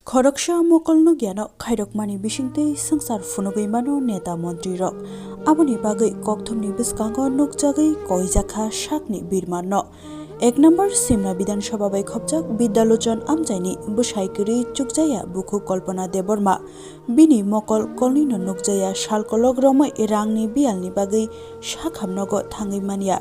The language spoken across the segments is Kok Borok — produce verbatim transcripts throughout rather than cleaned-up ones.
Khoroksa mokol nukyano khairokmani bisingtwi swngchar phunugwi mano neta montrirok. Aboni bagwi kokthumni bwskango nukjagwi koijakha sakni birmanno. Ek number Simna Bidhan Sabha bai khopjak Bidyalochon amchaini bwsai kwrwi chukjaya bukhuk Kalpana Debbarma. Bini mokol kolnino nukjaya sal kolok romwi rangni biyalni bagwi sakhamnogo thangwi manya.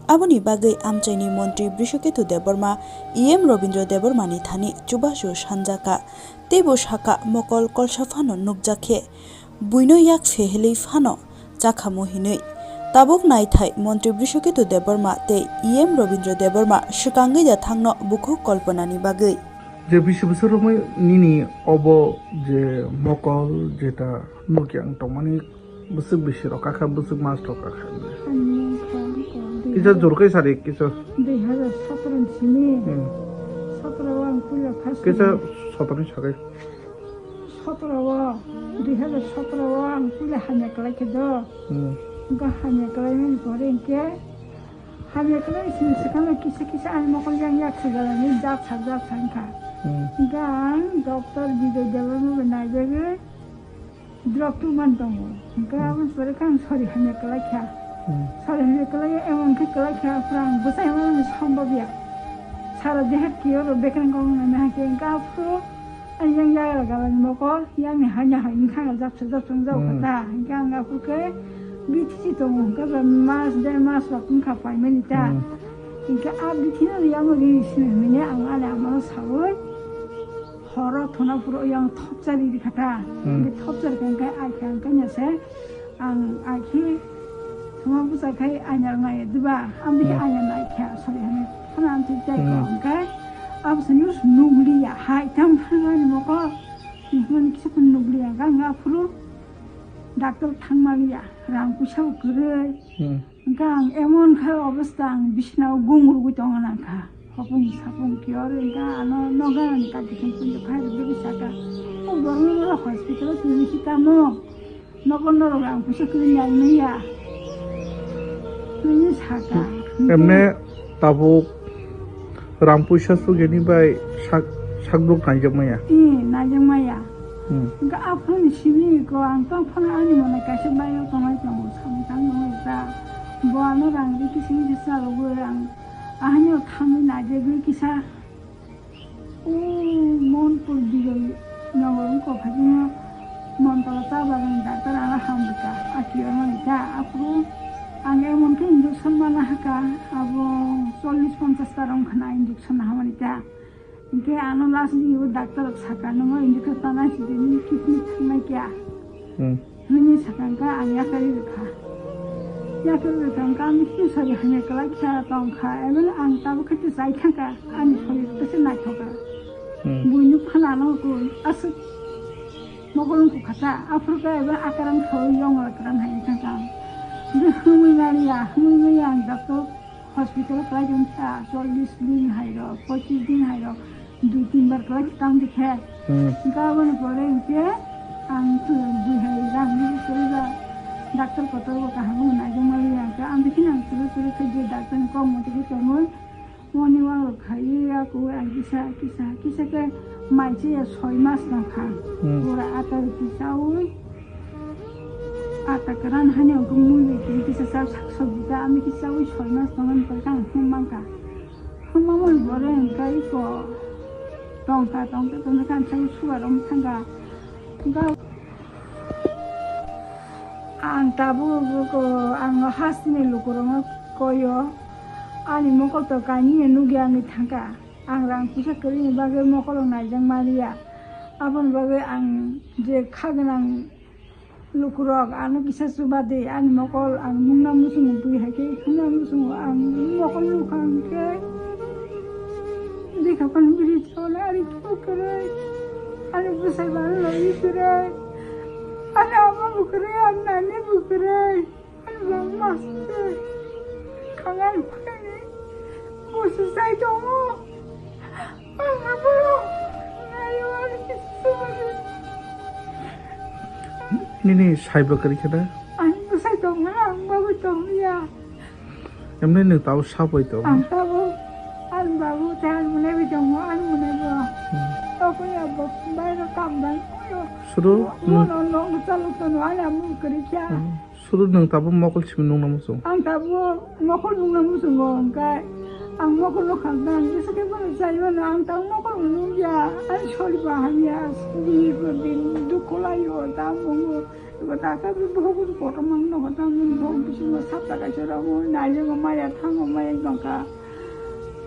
Aboni bagwi amchaini montri Brishoketu Debbarma, E M Robindra Debbarmani thani chubachu sanjakha. Teibo sakha mokol kolsa phano nukjakhe buino yak sehelwi phano chakhamu hinwi. Tabuk naithai montri Brishoketu Debbarma tei E M Robindra Debbarma swkangwi da thangno bukhuk Kalpanani bagwi. Je bisi bwswk romwi nini obo je mokol jeta nukya ang tongmani bwswk bisi rok kakha bwswk mas rok kakha. Ani kha, kha, Kisa jor kai sari kisa. Dui hazar satro ni simi. Hmm. Satro o ang puila first Kisa ni. Satro ni sagai. Satro o, dui hazar satro o ang puila hamya kwlai khe do. Hmm. Ga hamya kwlai mani pore hwnkhe hamya kwlai sini swkang kisa kisa ani mokol yang yak swijala ni jat sak jat sak kha. Hmm. Ga ang doctor Bijoy Debbarma bai naijagwi drop two man tongo. Hwnkhe Hmm. aboni pore khe ang sori hamya kwlai kha. Hmm. Sori hamya kwlai emon khe kwlai kha, aphuru ang bwsai mano ni sombab ya. Sara deha kiyo ro bekreng kong nai na khe hwnkhe aphuru Ayang yagra galani mokol, yang ni hanya hai wngkha, japsa japsa wng jao Hmm. kha ta. Hingke ang aphuru khe bithi si tongo, hingke ba mas, der mas rok wngkha paimani ta. Hmm. Hingke a bithi no yang ri sini hinwi ang ani ama no sawi, horo thona phuru yang thopcha ri ri kha ta. Hmm. Hingke thopcha ri kha hingke ai kha hingke nya se, Ang akhi thuma bwsa khai anyar nai diba, ang bikhe Hmm. anyar nai khe, sorry, hani phano ang twi tai Hmm. kong khe, abo se nus nukliya, hai tam phano ni moko, phano kisa phano nukliya, ang aphuru doctor thangma liya, rang puisa bo kwrwi. Hmm. Hingke ang emon khe obostha, ang bisnao gung rwgwi tongna nang kha. Hopung sapung kiyor, hingke ano noga ni kati thang punjo khai rwgwi saka. O borok no hospital o twi tamo. Nokol norok rang puisa kwrwi nai manya. Kwrwi saka. Emne tabuk rang puisa sugini bai sak, sakduk naijak maya. Ee, naijak maya. Hmm. Hingke aphuru ni simi ko ang tong phano ani mone kaisa bai o tongnai tongo samung tang tongo ta. Bo ano rang ri kisa kisa chalogwi ang ahani o thangwi naijagwi kisa. O Monpur Bijoy Nagar wngkha, phaikhe Montala cha bagani doctor ano hamrwkha, a kiyor mani ta. Aphuru ang emon khe injection mana hakha, abo chollish ponchash ta rong khna injection hamani ta. Hinkhe ano last ni o doctor rok sakha, "Nwng o injection tana sidi, nini kidney thangnai kya?" Hmm. Hwnwi sakha, hwnkhe ang yakarwi rwkha. Yakarwi rwkha, hwnkhe ang bisi sori hamya kwlai kha tongkha. Eboni ang tabuk khe tei chai thangkha, ani sorir tese naithokha. Hmm. Buini phanano koi aswk mokol wngkha ta, aphuru khe ebo akaram khaui yong rwkha hai thangkha ang. Hwnkhe hwnwi naliya, hwnwi manya ang doctor Hospital o kwlai tong kha, chollish din hai rok, pochish din hai rok, dui tin bar kwlai tang di khe. Hmm. Hingke aboni pore hingke ang tu bui hai rang ni kwrwi ba doctor kotor bo kaham bo naijak mali ya. Hingke ang bikhe nang kwrwi kwrwi khe je doctor ni kok mothe khe tongwi, morning walk rok khaiwi ya kuwi ang kisa, kisa, kisa khe mai se ya soi mas tong kha. Hmm. Pura ata roti chaui. Ata kwran hani hwnkhe mui bai twi kisa chak sak sobji ta, ami kisa ui soi mas tongmani pore khe ang hum mankha. Hum mamani pore hwnkhe iko tongkha, tongkha, tongkha khe ang chagui sugar rok thangkha. Hwnkhe ang tabuk ang hasteni lukurokno koyo, ani mokol to kainwi nukya wngwi thangkha. Ang rang puisa kwrwini bagwi mokolo naijak maliya. Aboni bagwi ang je kha gwnang lukurok ano kisa chuba di, ani mokol ang nungna muchungo bui hai khe hwnna muchungo ang mokol nukha hwnkhe bikha phano biri chauna ari khe kwrwi, ani bwsai bana lagi kwrwi, ani ama bo kwrwi, ani nani bo kwrwi. Ang master kangal phani busi sai tongo. Ang abulo nayo ani kisubani. Nini saiba kari khada? Ang busai tongo, ang babu tongo ya. Emne nung tau sapai tongo. Ang tabo, ang babu tan mune bi tongo, ang mune bo. Hmm. Tok Koya bo baira kam bai koyo. Sudu nung- Mono nong chalok tono ani amu kari kya. Hmm. Sudu nung tabo mokol simi nungna muchung. Ang tabo mokol nungna muchungo, hwnkhe ang mokol no khamtang, jesa khe bono chai mano, ang tang mokol nungya, ang sori bahaya, sini ko din dukho laio, ta bungo, ko ta ka bi bohok kotor mang no, ta mung bohok bisingo sapta kaisa rogo, nailengo maya, thango maya, nongkha.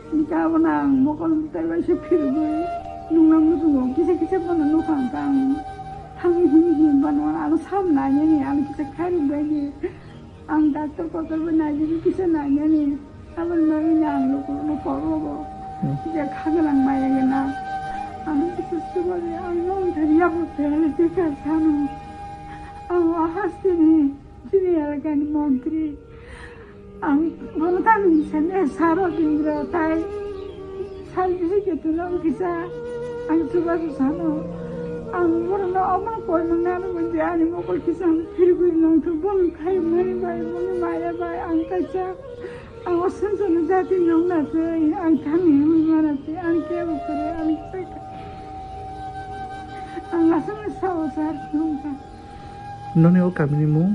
Hingke abono ang mokol tai bai se phirigwi nungna muchungo kisa kisa bono nukha hwnkhe ang thangwi hini hini bano ano sam nainani ano kisa khairok bai di ang doctor kotor bai naijagwi kisa nainani aboni bagwino ang lukurokno kok rogo Hmm. kisa khagwlang maya gana ano kisa swbari ang nongthani yapuk thani kisa sano ang o hasteni chini elakani montri. Ang bono tangwi sani saro bindra tai sal bisi ketuno kisa ang chubachu sano. Ang borokno omo koi mangnani manje ani mokol kisa ang phirigwi nongthok bong khai mani bai bongni maya bai ang kaisa ang o sanjani jati nongna se ang thani hwnwi mana se ang kebo kore ang kaisa ang aswkno sao sar nongkha. Noni o kamini mung?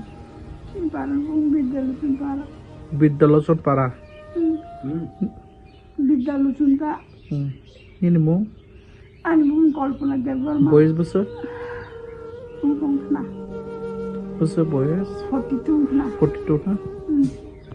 Para bung Bidya Lochon Para. Bidya Lochon Para. Hmm. Bidya Lochon ta. Hmm. Nini mung? Ani mung Kalpana Debbarma. Boyes bwswk? Bung tong khna. Bwswk boyes? Forty two khna. Forty two na? Hmm.